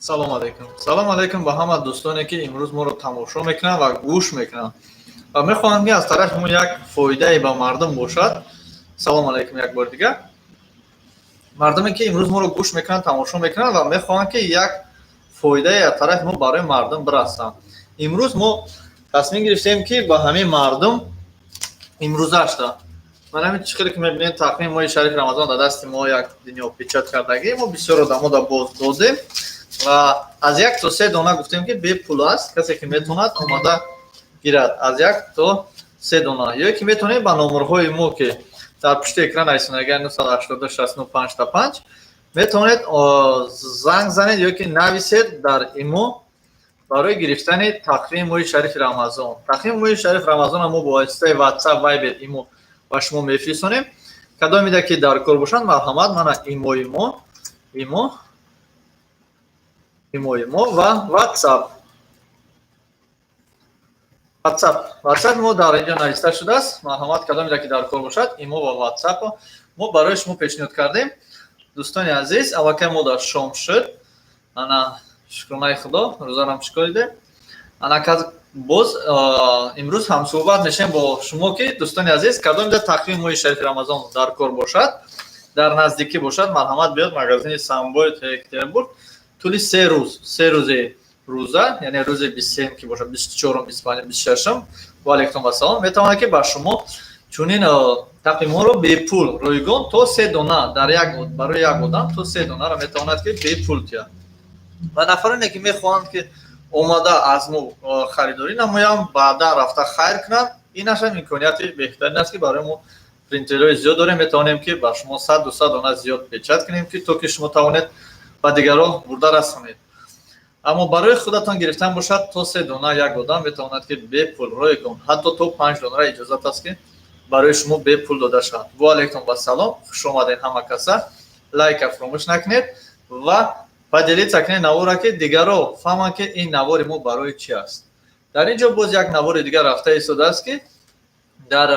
Салом алейкум, салом алейкум ба ҳама дӯстоне, ки имрӯз моро тамошо мекунанд ва гӯш мекунанд ва мехоҳанд, ки аз тарафи мо як фоидае ба мардум бошад. Салом алейкум як бори дигар. Мардуме, ки имрӯз моро гӯш мекунанд, тамошо мекунанд ва мехоҳанд, ки як фоидае аз тарафи мо барои мардум бирасанд, имрӯз мо тасмим гирифтем, ки ба ҳамин мардум имрӯзашда ман ҳамин чӣ хеле ки мебинед, тақвими моҳи шарифи Рамазон дар дасти мо, як дунё печать кардагӣ, мо бисёр одамо да боз додем ва аз як то се дона гуфтем, ки бепул аст. Касе ки метавонад, омада гирад аз як то се дона ё ки метавонед ба номерҳои мо, ки дар пушти экран нависонагар, 982 695 5, метавонед занг занед ё ки нависед дар имо барои гирифтани тақвими моҳи шарифи Рамазон. Тақвими моҳи шарифи Рамазонро мо бо воситаи WhatsApp, Viber, имо ба шумо мефирсонем. Кадомида ки дар кор бошанд, марҳамат, мана имои мо, имои мо ва WhatsApp мо дар инҷо нависта шудааст. Марҳамат, кадомида ки дар кор бошад, имо ва WhatsApp мо барои шумо пешниҳод кардем. Дӯстони азиз, аллакай мо дар шом шуд. Ана, шукронаи Худо, рӯзарам шукридем. Ана, боз имрӯз ҳамсӯҳбат мешавем бо шумо, ки, дӯстони азиз, кадомида тақвими моҳи шарифи Рамазон дар кор бошад, дар наздикӣ бошад, марҳамат, биёд магазини Самбой, Екатеринбург. Тӯли 3 рӯз, 3 рӯзи рӯза, яъне рӯзи 23-м ки бошад, 24-ум, 25-ум, 26-ум, ва алайкум ассалом, метавонад, ки ба шумо чунин тақвимҳоро бепул, ройгон, то се дона дар як, барои як одам то се донаро метавонад, ки бепул диҳад. Ва нафароне, ки мехоҳанд, ки омада аз мо харидорӣ намоянд, баъдан рафта хайр кунанд, инашам имконияти беҳтарин аст, ки барои мо принтерҳои зиёд дорем, метавонем, ки ба шумо 100, 200 дона зиёд печать кунем, ки то ки шумо тавонед ба дигарон бурда расонед. Аммо барои худатон гирифтан бошад, то се дона як одам метавонад, ки бепул, ройгон, ҳатто то панҷ донара иҷозат аст, ки барои шумо бепул дода шавад. Ва алайкум вассалом, хуш омадед ҳама каса. Лайка фуромӯш накунед ва поделиться кунед навора, ки дигаро фаҳманд, ки ин навори мо барои чӣ аст. Дар ин ҷо боз як навори дигар рафта истодааст, ки дар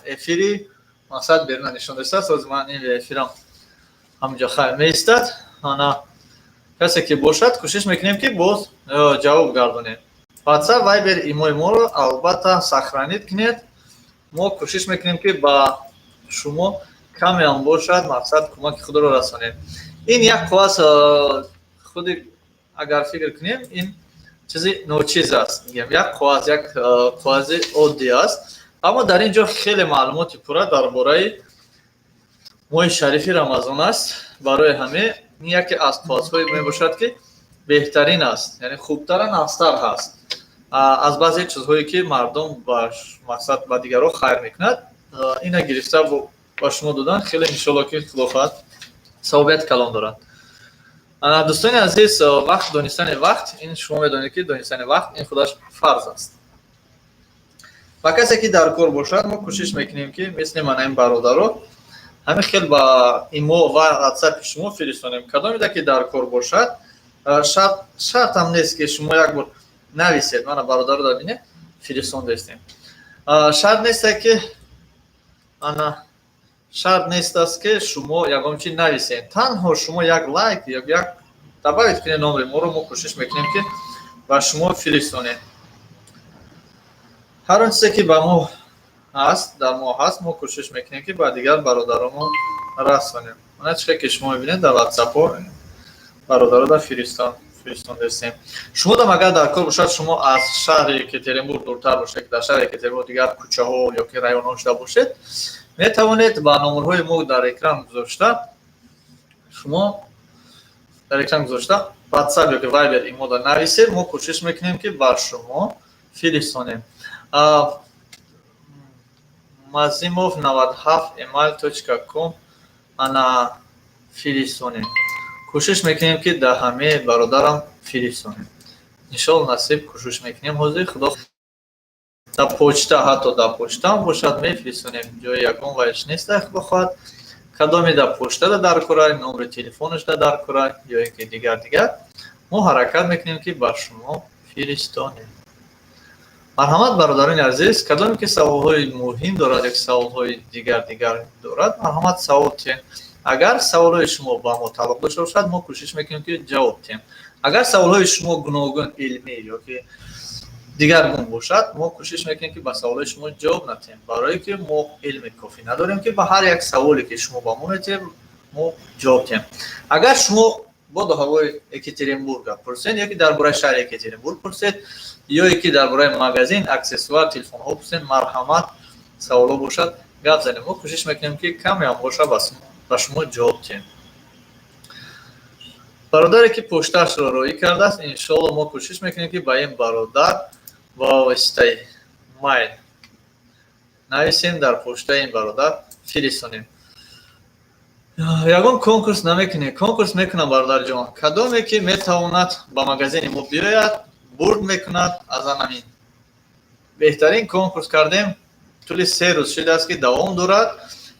эфири мақсад беруна нишон дастааст. Ҳозир ман ин эфирам ҳамҷо хайр меистад. Ана, касе ки бошад, кӯшиш мекунем, ки боз ҷавоб гардонем. WhatsApp, Viber, имои моро албатта сохранить кунед. Мо кӯшиш мекунем, ки ба шумо камеам бошад, мақсад, кӯмаки худро расонем. Ин як қоғаз худи агар фикр кунем, ин чизи ночиз аст, мегӯям, як қоғаз, як қоғази оддӣ аст, аммо дар ин ҷо хеле маълумоти пурра дар бораи моҳи шарифи Рамазон аст. Барои ҳаме ин яке аз қоғазҳое мебошад, ки беҳтарин аст, яъне хубтара, нағзтар ҳаст аз баъзе чизҳое, ки мардум ба мақсад ба дигарон хайр мекунад. Ина гирифта ба шумо додан хеле, иншолло, ки Худо хоҳад, савобияти калон дорад. Дӯстони азиз, вақт, донистани вақт, ин шумо медонед, ки донистани вақт ин худаш фарз аст. Ба касе ки дар кор бошад, мо кӯшиш мекунем, ки мисли мана ин бародаро ҳамин хел ба имо ва ватсапи шумо фиристонем. Кадомеда ки дар кор бошад, шартам нест, ки шумо як бор нависед. Мана, бародаро, дар бинед, фиристондаистем. Шарт несте ки, ана, шарт нест аст, ки шумо ягон чи нависед. Танҳо шумо як лайк ё як добавить кунед номери моро, мо кӯшиш мекунем, ки ба шумо фиристонем. Ҳар он чизе, ки ба мо ҳаст, дар мо ҳаст, мо кӯшиш мекунем, ки ба дигар бародаронмо расонем. Мана, чӣ ки шумо мебинед, дар ватсапҳо бародаро да фиристондаистем. Шумо дам агар дар кор бошад, шумо аз шаҳри Екатеринбург дуртар бошед, дар шаҳри Екатеринбург дигар кӯчаҳо ё ки районҳо шуда бошед, метавонед ба номерҳои мо дар экран гузошта, шумо дар экран гузошта WhatsApp ё ки Viber имода нависед, мо кӯшиш мекунем, ки ба шумо фиристонем. Мазимов 97 email.com, ана, фиристонем. Кӯшиш мекунем, ки дар ҳамаи бародарам фиристонем, иншолло, насиб. Кӯшиш мекунем, ҳозир, Худо, дар почта, ҳатто дар почтаам бошад, мефиристонем. Ҷои ягон вайш нест. Худо хоҳад, кадоме дар почтада дар кора, номери телефонашда дар кора ё ин ки дигар дигар, мо ҳаракат мекунем, ки ба шумо фиристонем. Марҳамат, бародарони азиз, кадоме ки саволҳои муҳим дорад ё саволҳои дигар дигар дорад, марҳамат, савол тиҳед. Агар саволҳои шумо ба мо тааллуқ дошта бошад, мо кӯшиш мекунем, ки ҷавоб диҳем. Агар саволҳои шумо гуногун илмӣ ё ки дигаргун бошад, мо кӯшиш мекунем, ки ба саволҳои шумо ҷавоб надиҳем, барое ки мо илми кофӣ надорем, ки ба ҳар як саволе, ки шумо ба мо медиҳем, мо ҷавоб диҳем. Агар шумо боду ҳавои Екатеринбурга пурсед, ё ки дар бораи шаҳри Екатеринбург пурсед, ё ки дар бораи магазин, аксессуар, телефонҳо пурсед, марҳамат, саволҳо бошад, гап занем. Мо кӯшиш мекунем, ки камеам бошад, ба шумо ҷавоб диҳем. Бародаре, ки поштаашро роӣ кардааст, иншоалло, мо кӯшиш мекунем, ки ба ин бародар ба воситаи майл нависем, дар поштаи ин бародар фиристонем. Ягон конкурс намекунем? Конкурс мекунам, бародарҷон. Кадоме ки метавонад ба магазини мо биёяд, бурд мекунад. Аз анамин беҳтарин конкурс кардем, тӯли 3 рӯз шудааст, ки давом дорад.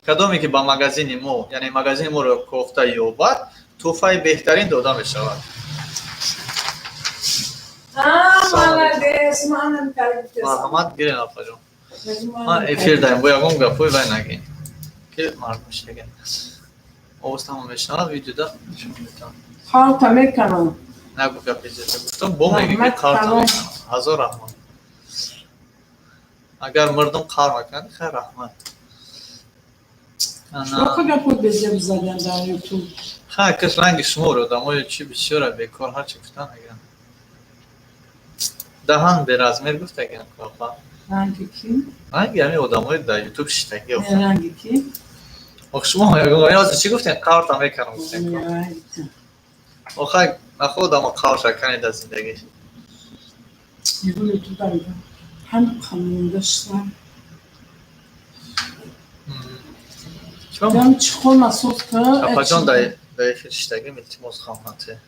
Кадоме ки ба магазини мо, яъне магазини моро кофта ёбад, тӯҳфаи беҳтарин дода мешавад. Марҳамат, гирен, апаҷон. Ман эфир даем, бо ягон гапҳои вай нагин, ки мардум шидаген, овоз тамом мешавад, видеода нишон метавон. Қалта мекунам. Нагу, гапи зиёда гуфтам, бо меги, ки қалта мекунам. Ҳазор раҳмат. Агар мардум қар накунад, хайр, раҳмат. Чӣ гапҳои безеб задан дар Ютуб? Ха, кас ранги шуморо одамои чи бисёра бекор, ҳарчи гуфтан аган. Даҳан беразмер гуфтаган, апа. Ранги ки? Ранги ҳамин одамои дар Ютуб шиштагӣ. Ранги ки? Ох, шумо ягон чӣ гуфтем, қарта мекардам, гуфтем. Охай, нахо одамо қавр шакани дар зиндагӣ. Ютуб ҳам қанунда шиштам. Чӣ насоз ка? Апаҷон, дар эфир шиштагим, илтимос, хамнате.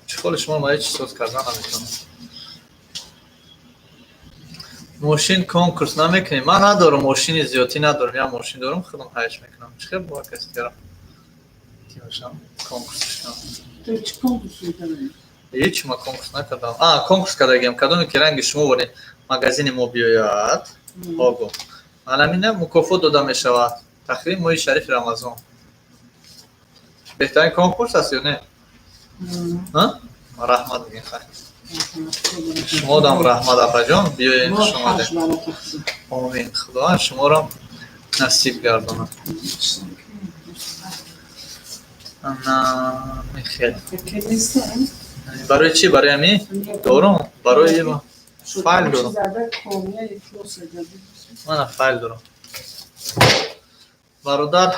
Чӣ холи шумо ма ҳеҷ соз кардан наметавонам. Мошин конкурс намекунем? Ман надорам, мошини зиёдтӣ надорам, як мошин дорам, худам ҳайш мекунам. Чӣ хел бо каси дигара тимошам конкурс кунам? Ҳеҷ, ма конкурс накардам. А, конкурс кардагиам: кадоме ки ранги шумо вори магазини мо биёяд, огу анамина мукофот дода мешавад. Тахрим моҳи шарифи Рамазон беҳтарин конкурс аст ё не? Раҳмат мегӯем, хайр, шумодам раҳмат, апаҷон, биёед, хуш омадед. Омин, Худованд шуморо насиб гардонад. Хел барои чӣ? Барои ами дорум, барои файл дорум, мана файл дорум. Бародар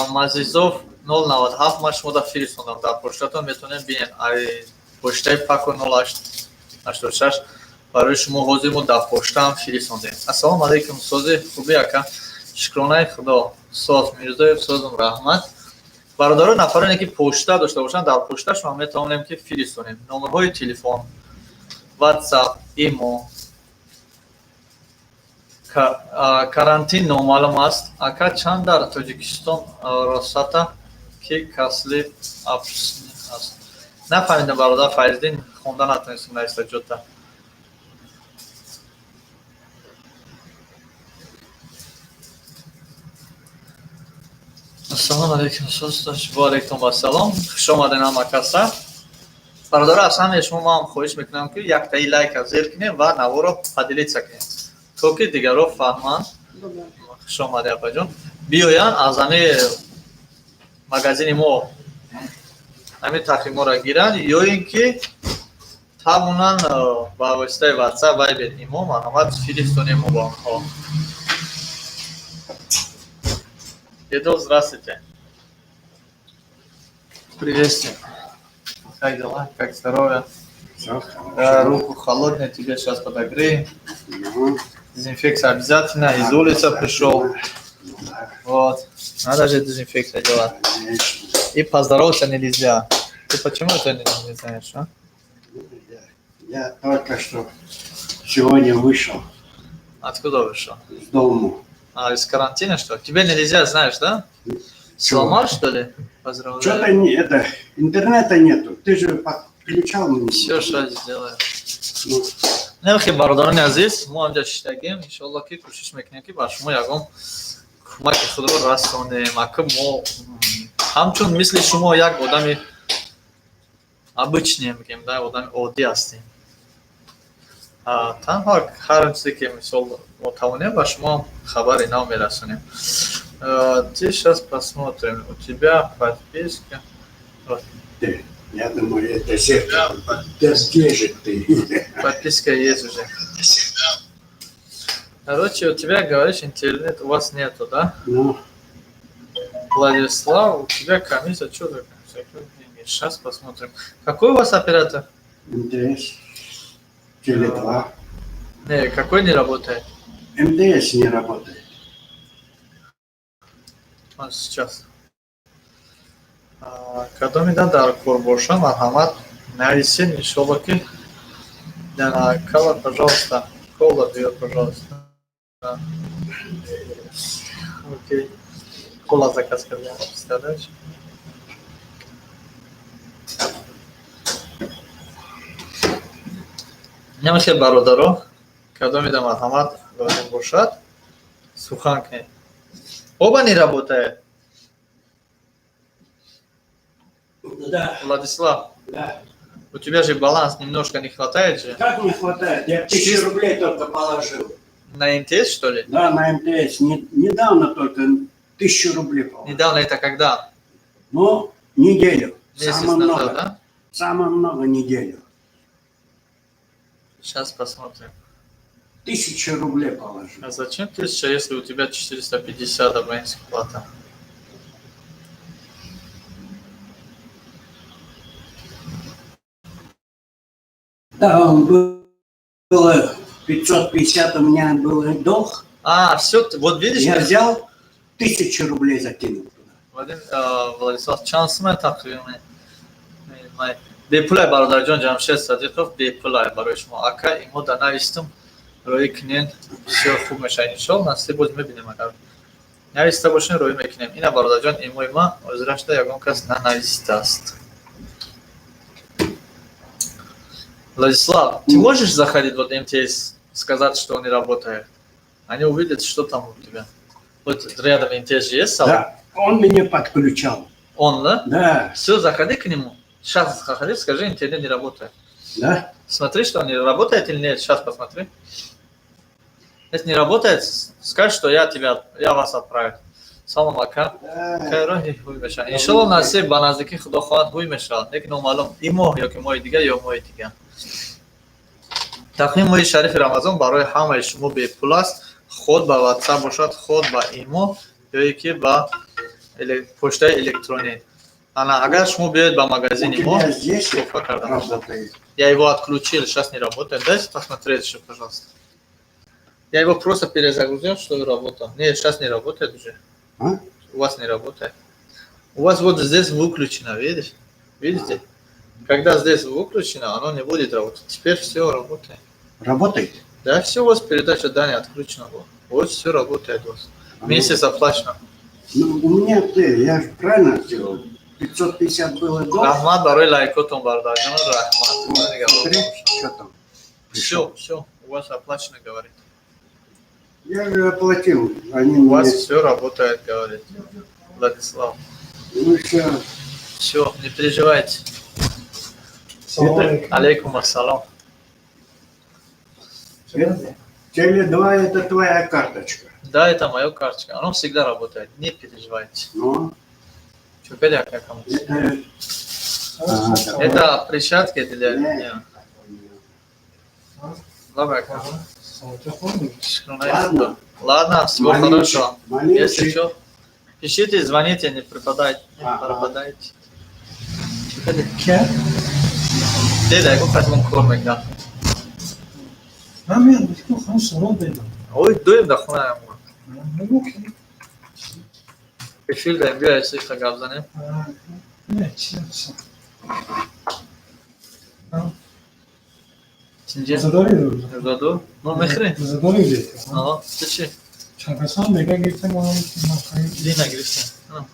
Мазизов 097, ман шумода фиристондам дар поштатон, метавонем бинем. Ай поштаи пако 0886 барои шумо ҳозир мо дар поштаам фиристондем. Ассалому алайкум, сози, хуби, ака? Шукронаи Худо, соз. Мирзоев, созум, раҳмат. Бародаро, нафароне ки почта дошта бошанд, дар почта шумо метавонем ки фиристонем. Номерҳои телефон, WhatsApp, имо. Карантин номаълум аст, ака. Чанд дар Тоҷикистон росата ки касли аст? Нафаҳмидам, бародар Файздин, хонда натонистем наиста ҷота. Ассалому алайкум, ва алайкум ассалом, хуш омаден ҳама каса. Бародаро, аз ҳамаи шумо ман хоҳиш мекунам, ки яктаи лайка зер кунем ва наворо поделиться кунем, то ки дигарро фаҳманд. Хуш омаде, апаҷон. Биёянд, аз ҳамаи магазини мо ҳамин тахриморо гиранд ё ин ки тавонанд ба воситаи WhatsApp, Viber, имо, марҳамат, фиристонем мо ба онҳо. Дедо, здравствуйте. Приветствую. Как дела? Как здоровье? Все хорошо. Да, руку холодная, тебе сейчас подогреем. Ну, Дезинфекция обязательно. Из улицы пришел. Ну да, Вот. Надо же дезинфекция делать. Конечно. И поздороваться нельзя. Ты почему это не знаешь, а? Я только что сегодня вышел Откуда вышел? из дому. А, из карантина, что ли? Тебе нельзя, знаешь, да? Сломал, что ли? Поздравляю. Что-то не, это, интернета нету. Ты же подключал мне. Все, что сделаю. Ну, Нехи, бародарони азиз, мо ҳамҷа шиштагем, иншоалло, ки кӯшиш мекунем, ки ба шумо ягон кӯмаки худро расонем. Ака, мо ҳамчун мисли шумо як одами Обычный мегем, да, одами оддӣ ҳастем. Танҳо ҳар чизе ки, мисол, мо тавонем, ба шумо хабари нав мерасонем. Ты сейчас посмотрим, у тебя подписка. Я думаю, это зеркало. Да где же ты? Подписка есть уже. Короче, у тебя, говоришь, интернет у вас нету, да? Ну. Владислав, у тебя комиссия, что за комиссия? Сейчас посмотрим. Какой у вас оператор? МТС. Теле2. Не, какой не работает? МТС не работает. Вот сейчас. Кадомида дар кор боша, марҳамат, нависед, иншолло, ки кала, пожалуйста, кола биёр, пожалуйста. Окей, кола заказ кардем, представляешь? Намахе, бародаро, кадомида марҳамат лозим бошад, сухан кунед. Оба не работает? Да. Владислав, Да. у тебя же баланс немножко не хватает же? Как не хватает? Я 1000 рублей только положил. На МТС, что ли? Да, на МТС. Недавно только 1000 рублей положил. Недавно это когда? Ну, неделю. Месяц Самое назад, много. да? Самое много неделю. Сейчас посмотрим. 1000 рублей положил. А зачем 1000, если у тебя 450 абонентская плата? Да, он было 550 у меня был долг. А, все, вот видишь? Я взял, 1000 рублей закинул туда. Вадим, Владислав, чанд сумма тақрибан? Бепулай, бародарҷон Ҷамшед Садиқов, бепулай барои шумо. Ака, имо да навистум, рӯи кунен, бисёр хуб мешавад, иншолло, насиб, боз мебинем, агар нависта бошем, рӯй мекунем. Ина, бародарҷон, имои ма ҳозирашда ягон кас нанавистааст. Владислав, ты можешь заходить вот МТС, сказать, что он не работает? Они увидят, что там у тебя. Вот рядом МТС же есть салон? Да, он меня подключал. Он, да? Да. Все, заходи к нему. Сейчас заходи, скажи, интернет не работает. Да? Смотри, что он не работает или нет. Сейчас посмотри. Если не работает, скажи, что я вас отправлю. Салом, ака. Хайроҳи ҳуй мешавад. Иншалло, насиб, ба наздикӣ, худо хоҳад, ҳуй мешавад. Лекин номаълум, ин моҳ ё ки моҳи дигар ё моҳи дигар. Тақвими моҳи шарифи Рамазон барои ҳамаи шумо бепул аст. Худ ба WhatsApp бошад, худ ба имо ё ки ба почтаи электронӣ. Ана, агар шумо биёед ба магазини мо, я его отключил, сейчас не работает. Дайте посмотреть еще, пожалуйста. Я его просто перезагрузил, чтобы работал. Нет, сейчас не работает уже. А? У вас не работает. У вас вот здесь выключено, видишь? Видите? Когда здесь выключено, оно не будет работать. Теперь все работает. Работает? Да, все, у вас передача данных отключена была. Вот все работает у вас. Месяц оплачено. Ну, у меня ты, я же правильно сделал. 550 было до. Раҳмат барои лайкотон, бародарҷон, раҳмат. Смотри, что там? Все, все, у вас оплачено, говорит. Я же оплатил. Они У вас мне все работает, говорит Владислав. Ну, все. Все, не переживайте. Это Алейкум ассалам. Это, Теле2 это твоя карточка. Да, это моя карточка. Она всегда работает. Не переживайте. Ну, Что, как кому? это. А, давай. Это перчатки для Не. меня. Давай, как? Ладно. Ладно, всего Малинчик, хорошего. малинчик. Если что, пишите, звоните, не пропадайте. Не Ага. пропадайте. Деда, я хотел кор мекунам. Ман меандохтам, хона салом дедам. Ой, дуем да хонаам. Нагӯ ки Эфир даем, биё, если гап занем. Не, чи Тинҷе? Задори. Заду? Ну, мехри? Задори дед. Ага, ты чи? Чанд мега гирифтем. Дина гирифтем.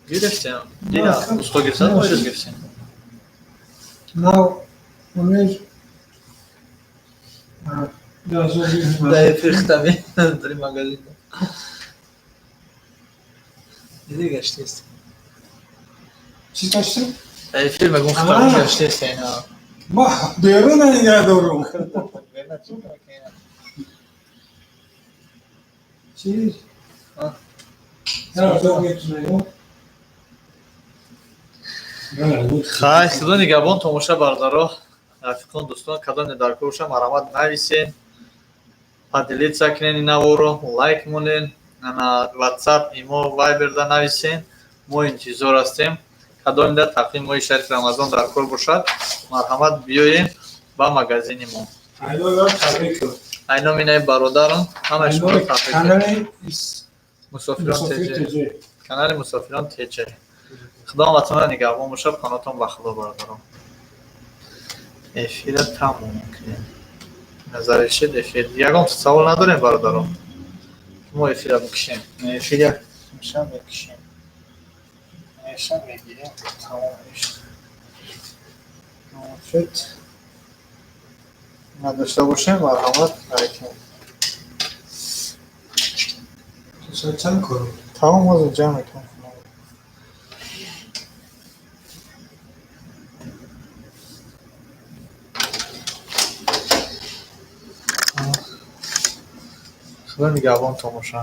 Гирифтем. Дина, усто гирифтем, мо гирифтем. Нав умеж Да, эфир хтами, дар магазин. Диди гаштест. Чӣ гаштем? Эфир мегум, хитар гаштест ина. Ма берун нигаҳ дорум. Чӣ? Хай, худо нигаҳбон, томоша, бародаро, рафиқон, дӯстон. Кадоме дар кор боша, марҳамат, нависен, поделиться кунен наворо, лайк монен, ана WhatsApp, имо, Viber-да нависен, мо интизор ҳастем. Кадомида тақвим моҳи шарифи Рамазон дар кор бошад, марҳамат, биёен ба магазини мо. Айном инаи бародарам ҳамаи шуморо табрик. Мусофирон ТЖ, канали Мусофирон ТЖ. Худо ватана нигаҳбон бошад. Паноҳтон ба Худо, бародарон. Эфира тамом мекунем. Назаришед эфир. Ягон савол надорем, бародарон? Мо эфира бикшем, эфир як меша мекишем, меша мегирем, тамом мешад. Шуд. Надошта бошем, марҳамат, лайкем. Чанд кор? Тамом, ҳозир ҷамъ мекунем. Худо нигаҳбон, томоша.